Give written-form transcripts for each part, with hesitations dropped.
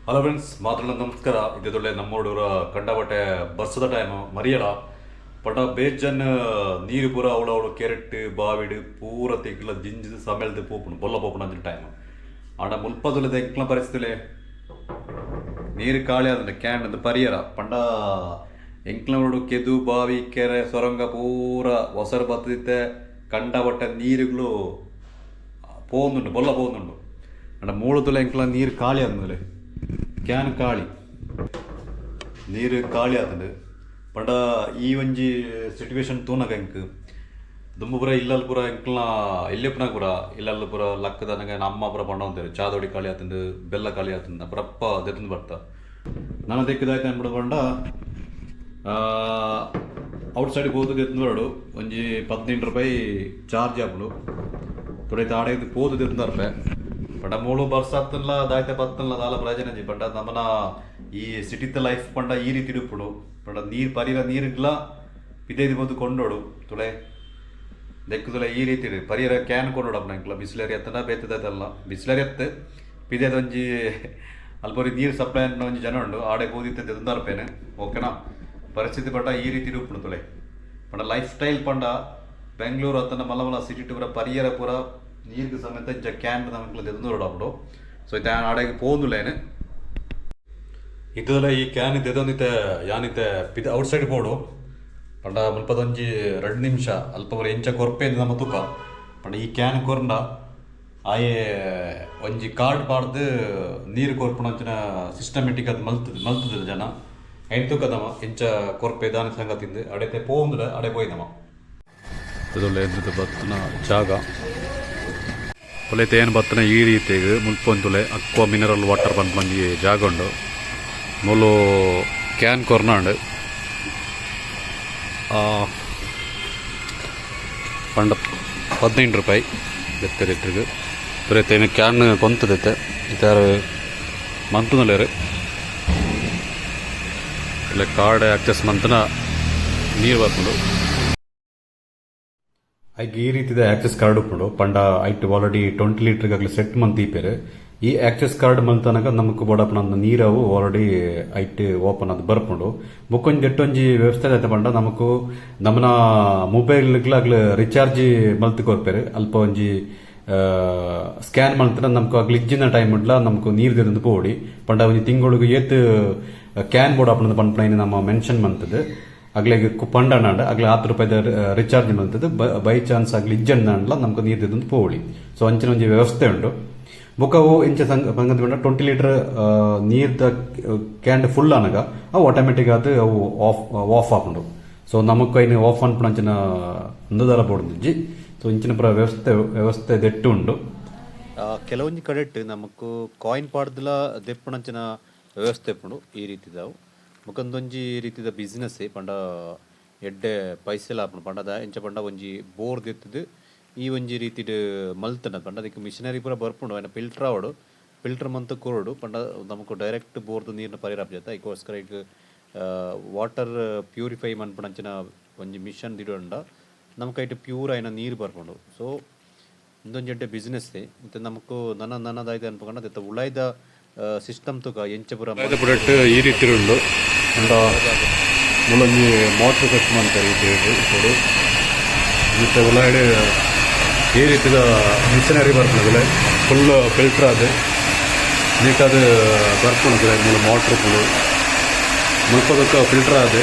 Hello friends, ಮಾತ್ರ ನಮಸ್ಕಾರ. ಇದೊಳ್ಳೆ ನಮ್ಮೂರ ಕಂಡಬಟ್ಟೆ ಬರ್ಸದ ಟೈಮ್ ಮರಿಯಲ ಪಂಡ ಬೇಜನ್ ನೀರು ಪೂರ ಅವಳು ಅವಳು ಕೆರೆಟ್ ಬಾವಿಡು ಪೂರ ತಿಕ್ಲ ಜಿಂಜಿದ ಸಮೇಲ್ದು ಪೋಪುಂಡು ಬೊಲ್ಲ ಪೋಪುಂಡು ಅಂಚಿನ ಟೈಮ್. ಆಂಡ ಮುಲ್ಪದುಲದ ಎಂಕ್ಲ ಪರಿಸ್ಥಿತಿ ನೀರು ಖಾಲಿ ಆದಂಡ can ಅದು ಪರಿಯರ ಪಂಡ ಎಂಕ್ಲನೋಡು ಕೆದು ಬಾವಿ ಕೆರೆ ಸೊರಂಗ ಪೂರ ಒಸರು ಬತ್ತದಿತ್ತೆ ಕಂಡಬಟ್ಟೆ ನೀರುಗಳು ಪೋಂದುಂಡು ಬೊಲ್ಲ ಪೋಂದುಂಡು. ಅಂಡ ಮೂಲತುಲ ಎಂಕ್ಲ ನೀರು ಖಾಲಿ ಆದಂದಲೆ can ಖಾಲಿ ನೀರು ಖಾಲಿ ಆತಂಡು. ಪಂಡ ಈ ಒಂಜಿ ಸಿಚುವೇಶನ್ ತೂನಗ ಎಂಕ್ ದುಂಬು ಪೂರ ಇಲ್ಲಲ್ ಪೂರ ಎಂಕ್ಲ ಇಲ್ಲೆಪ್ಪನ ಪೂರ ಇಲ್ಲಲ್ ಪೂರ ಲಕ್ಕದನಗ ನಮ್ಮ ಪೂರ ಪಂಡ ಅಂತಾರೆ ಚಾದೋಡಿ ಖಾಲಿ ಆತಂದು ಬೆಲ್ಲ ಖಾಲಿ ಆತಂದು ಪರಪ್ಪ ದೆತ್ತಂದು ಬರ್ತ ನಾನು ದೆಕ್ಕದಾಯ್ತು ಅನ್ಬಿಡು. ಪಂಡ ಔಟ್ ಸೈಡ್ ಪೋದು ದೆತ್ತಂದು ಬರಡು ಒಂಜಿ 15 ರೂಪಾಯಿ ಚಾರ್ಜ್ ಆಪುಂಡು. ತೊಡೈತೆ ಆಡೆ ಪೋದು ದೆತ್ತಂದು ರೂಪಾಯಿ. ಪಂಡ ಮೂಳು ಬರ್ಸಾತ್ತನ್ಲ ದಾಯ್ತೆ ಬತ್ತನ್ಲ ದಾಲ ಪ್ರಯೋಜನ ಇಜ್ಜಿ. ಪಂಡ ನಮನ ಈ ಸಿಟಿತ ಲೈಫ್ ಪಂಡ ಈ ರೀತಿ ಇಡುಪ್ಪುಂಡು. ಪಂಡ ನೀರು ಪರಿರ ನೀರುಗ್ಲ ಪಿದೈದು ಬೋದು ಕೊಂಡೋಡು ತುಳೆ ದೆಕ್ಕುದುಲ ಈ ರೀತಿ ಇಡು. ಪರಿಯರ can ಕೊಂಡೋಡು ಎಂಕ್ಲ ಬಿಸ್ಲರಿ ಅತ್ತನ ಬೇತದಲ್ಲ ಬಿಸ್ಲರಿ ಅತ್ತು ಪಿದೆದ ಒಂಜಿ ಅಲ್ಪೊರಿ ನೀರು ಸಪ್ಲೈ ಅನ್ನೋ ಒಂಜಿ ಜನ ಉಂಡು ಆಡೆ ಬೋದಿತ್ತೆ ದೆತ್ತಂದು ಓಕೆನಾ. ಪರಿಸ್ಥಿತಿ ಪಂಡ ಈ ರೀತಿ ಇಡುಪ್ಪುಂಡು ತುಳೆ. ಪಂಡ ಲೈಫ್ ಸ್ಟೈಲ್ ಪಂಡ ಬೆಂಗಳೂರು ಅತ್ತನ ಮಲ್ಲ ಮಲ್ಲ ಸಿಟಿ ಪೂರ ಪರಿಯರ ಪೂರ ನೀರಿಗೆ ಸಮೇತ ಇಂಚ can ನಮಕ್ಲ ದೆತ್ತೊಂದು ಬರೊಡಾಪುಂಡು. ಸೊ ಇತ್ತೆ ಆಡೆಗ್ ಪೋವೊಂದುಲ್ಲೇನು ಇತ್ತದಲ ಈ can ದೆದೊಂದಿತ್ತೆ ಯಾನಿತ್ತೆ ಪಿದ ಔಟ್ ಸೈಡ್ ಪೋಡು. ಪಂಡ ಮುಲ್ಪದೊಂಜಿ 2 ನಿಮಿಷ ಅಲ್ಪ ಪೂರ ಎಂಚ ಕೊರ್ಪೆ ನಮ್ಮ ತೂಕ. ಪಂಡ ಈ can ಕೊರ್ಂಡ ಆಯೆ ಒಂಜಿ ಕಾರ್ಡ್ ಪಾಡ್ದು ನೀರು ಕೊರ್ಪುನಂಚಿನ ಸಿಸ್ಟಮೆಟಿಕ್ ಅದು ಮಲ್ತದ ಮಲ್ತದ ಜನ ಐನ್ ತೂಕದಮ ಎಂಚ ಕೊರ್ಪೆ ದಾನ ಸಂಗತಿಂದು ಅಡೆತೆ ಪೋಂದುಲ ಅಡೆ ಪೋಯ್ದಮ ತುದೊಳ್ಳೆ ಎಂತದ ಬತ್ತನ ಜಾಗ ತುಲೆ ಏನು ಬತ್ತನ ಈ ರೀತಿಗ್ ಮುಲ್ಪ ಒಂತುಲೆ ಅಕ್ವಾ ಮಿನರಲ್ ವಾಟರ್ ಪನ್ಪುನ ಒಂಜಿ ಜಾಗ ಉಂಡು. ಮೂಲು can ಕೊರ್ನಾಂಡ್ ಪಂಡ 15 ರೂಪಾಯಿ ಬೆತ್ತ ಲೀಟ್ರಿಗೆ. ತುರೆ can ಕೊಂತದೈತೆ ಇತ್ತಾರು ಮಂತುನಲೇರು ಇಲ್ಲ ಕಾರ್ಡ್ ಆಕ್ಸೆಸ್ ಮಂತನ ನೀರು ಬರ್ಪುಂಡು. ಐಕ್ ಈ ರೀತಿದ ಆಕ್ಸೆಸ್ ಕಾರ್ಡ್ ಉಪ್ಪುಂಡು. ಪಂಡ ಐಟ್ ಆಲ್ರೆಡಿ 20 ಲೀಟರ್ ಅಗ್ಲ ಸೆಟ್ ಮಂತ್ ದೀಪೆರ್. ಈ ಆಕ್ಸೆಸ್ ಕಾರ್ಡ್ ಮಂತನಗ ನಮಕ್ ಬೋಡಾಪುನ ನೀರವು ಆಲ್ರೆಡಿ ಐಟ್ ಓಪನ್ ಅದು ಬರ್ಪುಂಡು. ಬೊಕ್ಕೊಂಜಿ ಎಟ್ಟೊಂಜಿ ವ್ಯವಸ್ಥೆ ಐತೆ ಪಂಡ ನಮಕ್ ನಮನ ಮೊಬೈಲ್ ಅಗ್ಲ ರಿಚಾರ್ಜ್ ಮಲ್ತ್ ಕೊರ್ಪೆರ್. ಅಲ್ಪ ಒಂಜಿ ಸ್ಕ್ಯಾನ್ ಮಲ್ತನ ನಮಕ್ ಅಗ್ಲ ಇಜ್ಜಿನ ಟೈಮ್ ಉಡ್ಲ ನಮಕ್ ನೀರ್ ದೆತ್ತೊಂದು ಪೋವೊಡಿ. ಪಂಡ ಒಂಜಿ ತಿಂಗೊಳುಗು ಏತ್ can ಬೋಡಾಪುಂಡು ಪನ್ಪುನ ನಮ್ಮ ಮೆನ್ಷನ್ ಮಂತುದು ಅಗ್ಲೆಗ್ ಪಂಡನಾಂಡ ಅಗ್ಲ ಆತ್ ರೂಪಾಯಿದ ರಿಚಾರ್ಜ್ ಮಂತುದು ಬೈ ಚಾನ್ಸ್ ಅಗ್ಲ ಇಜ್ಜಂಡ ನಮಕ್ ನೀರ್ ದೆತ್ತೊಂದು ಪೋವೊಲಿ. ಸೊ ಅಂಚಿನ ಒಂಜಿ ವ್ಯವಸ್ಥೆ ಉಂಡು. ಬೊಕ್ಕ ಅವು ಇಂಚ ಸಂಗತಿ ಪಂಡ 20 ಲೀಟರ್ ನೀರ್ದ can full ಆನಗ ಅವು ಆಟೋಮೆಟಿಕ್ ಆದ್ ಅವು ಆಫ್ ಆಫ್ ಆಪುಂಡು. ಸೊ ನಮಕ್ ಐನ್ ಆಫ್ ಅನ್ಪುನ ಅಂಚಿನ ಉಂದುದಾಲ ಬೋಡುಂದಿಜ್ಜಿ. ಸೊ ಇಂಚಿನ ಪೂರ ವ್ಯವಸ್ಥೆ ವ್ಯವಸ್ಥೆ ದೆಟ್ಟು ಉಂಡು. ಕೆಲವೊಂಜಿ ಕಡೆಟ್ ನಮಕ್ ಕಾಯಿನ್ ಪಾಡ್ದಲ ದೆಪ್ಪುನಂಚಿನ ವ್ಯವಸ್ಥೆ ಉಪ್ಪುಂಡು ಈ ರೀತಿದವು. ಬೊಕ ರೀತಿದ ಬಿಸಿನೆಸ್ ಪಂಡ ಎಡ್ಡೆ ಪೈಸೆಲ ಆಪುಂಡು. ಪಂಡ ಎಂಚ ಪಂಡ ಒಂಜಿ ಬೋರ್ ದೆತ್ತುದು ಈ ಒಂಜಿ ರೀತಿಡ್ ಮಲ್ತುಂಡ ಪಂಡ ಅದಕ್ಕೆ ಮಿಷನರಿ ಪೂರ ಬರ್ಪುಂಡು. ಐನ ಫಿಲ್ಟರ್ ಆವೊಡು, ಫಿಲ್ಟರ್ ಮಂತ್ ಕೊರೊಡು. ಪಂಡ ನಮಕ್ ಡೈರೆಕ್ಟ್ ಬೋರ್ದ ನೀರ್ನ ಪರಿಯೆರೆ ಆಪುಜಿ. ಐಕೋಸ್ಕರ ಐಕ್ ವಾಟರ್ ಪ್ಯೂರಿಫೈ ಮನ್ಪುನಂಚಿನ ಒಂಜಿ ಮಿಷನ್ ದಿಡೊಂಡ ನಮಕ್ ಐಟ್ ಪ್ಯೂರ್ ಆಯಿನ ನೀರು ಬರ್ಪುಂಡು. ಸೊ ಉಂದೊಂಜಿ ಎಡ್ಡೆ ಬಿಸಿನೆಸ್. ಇತ್ತೆ ನಮಕ್ ನನ ನನದಾಯ್ತು ಅನ್ಪುಂಡ ದೆತ್ತ ಉಳಾಯ್ದ ಸಿಸ್ಟಮ್ ತುಕ ಎಂಚ ಪೂರ ಬುಡಟ್ ಈ ರೀತಿ ಉಂಡು. ಪಂಡ ಮೂಲೊಂಜಿ ಮೋಟ್ರ್ ಸೆಟ್ ಮಲ್ತೆರ್ ಈ ಇಪ್ಪೊಡು. ಇತ್ತೆ ಉಲಾಯ್ಡ್ ಈ ರೀತಿದ ಮಿಷನರಿ ಬರ್ಪುಂಡು. ಫುಲ್ ಫಿಲ್ಟರ್ ಆದ್ ನೀಟಾದ್ ಬರ್ಪುಂಡು. ಮೂಲು ಮೋಟ್ರ್ ಉಪ್ಪುಂಡು. ಮುಲ್ಪದಕ್ಕ ಫಿಲ್ಟರ್ ಆದ್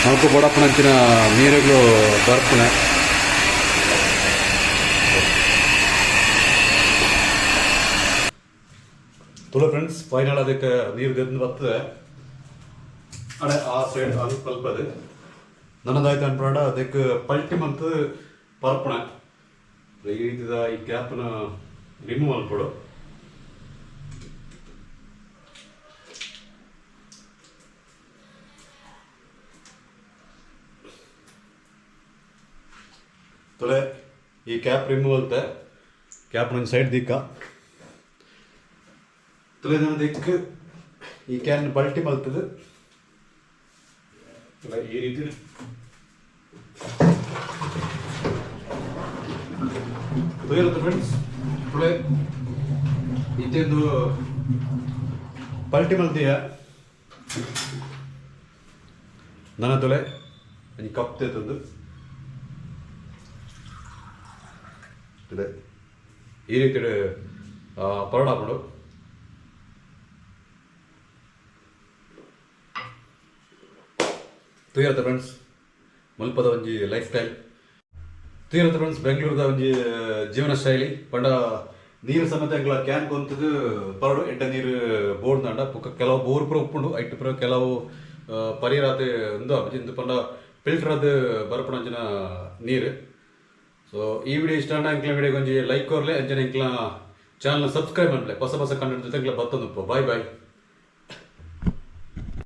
ಮುಲ್ಪ ಬೋಡಾಪುನಂಚಿನ ನೀರುಗಳು ಬರ್ಪುಣೆ. ತುಳು ಫ್ರೆಂಡ್ಸ್, ಫೈನಲ್ ಅದಕ್ಕೆ ನೀರು ದೆಂದು ಬರ್ತದೆ. ಅಡೆ ಆ ಸೈಡ್ ಅಲ್ಪ ಅಲ್ಪದು ನನ್ನದಾಯ್ತು ಅನ್ಪಂಡ ಅದಕ್ಕೆ ಪಲ್ಟಿ ಮಂತ್ ಪರ್ಪಣೆ. ಈ ರೀತಿದ ಈ ಕ್ಯಾಪ್ನ ರಿಮೂವ್ ಮಲ್ಪೊಡು. ತುಳೆ ಈ ಕ್ಯಾಪ್ ರಿಮೂವ್ ಅಲ್ತೆ ಕ್ಯಾಪ್ ಒಂಜಿ ಸೈಡ್ ದಿಕ್ಕ ತುಳೆ ನನ್ನ ದಿಕ್ಕು ಈ can ಪಲ್ಟಿ ಮಲ್ತದು. ತುಳೆ ಈ ರೀತಿ ತೂಯರತ್ತ ಫ್ರೆಂಡ್ಸ್. ತುಳೆ ಇತ್ತೆಂದು ಪಲ್ಟಿ ಮಲ್ತಿಯ ನನ ತುಲೆ ಒಂಜಿ ಕಪ್ ತೇತೊಂದು ತುಲೆ ಈ ರೀತಿಡ್ ಪರಡಾಪುಂಡು. ತೂಯರ್ತ ಫ್ರೆಂಡ್ಸ್, ಮುಲ್ಪದ ಒಂಜಿ ಲೈಫ್ ಸ್ಟೈಲ್ ತೂಯರ್ತ ಫ್ರೆಂಡ್ಸ್, ಬೆಂಗಳೂರದ ಒಂಜಿ ಜೀವನ ಶೈಲಿ ಪಂಡ ನೀರು ಸಮೇತ ಎಂಕ್ಲ can ಕೊಂತುದು ಪರಡು. ಎಡ್ಡೆ ನೀರು ಬೋರ್ಡ್ ಬೊಕ್ಕ ಕೆಲವು ಬೋರ್ ಪೂರ ಉಪ್ಪುಂಡು. ಐಟ್ ಪೂರ ಕೆಲವು ಪರಿರಾತ್ ಉಂದು ಆಪುಜಿ. ಇಂದು ಪಂಡ ಫಿಲ್ಟರ್ ಆದ್ ಬರ್ಪುನಂಚಿನ ನೀರು. ಸೊ ಈ ವಿಡಿಯೋ ಇಷ್ಟ ಆಂಡ ಎಂಕ್ಲ ವಿಡಿಯೋಗೆ ಒಂಜಿ ಲೈಕ್ ಕೊರ್ಲೆ, ಅಂಚನೆ ಎಂಕ್ಲ ಚಾನಲ್ ಸಬ್ಸ್ಕ್ರೈಬ್ ಮನ್ಪುಲೆ. ಹೊಸ ಹೊಸ ಕಂಟೆಂಟ್ ಜೊತೆ ಎಂಕ್ಲ ಬತ್ತೊಂದುಪ್ಪು. Boy boy.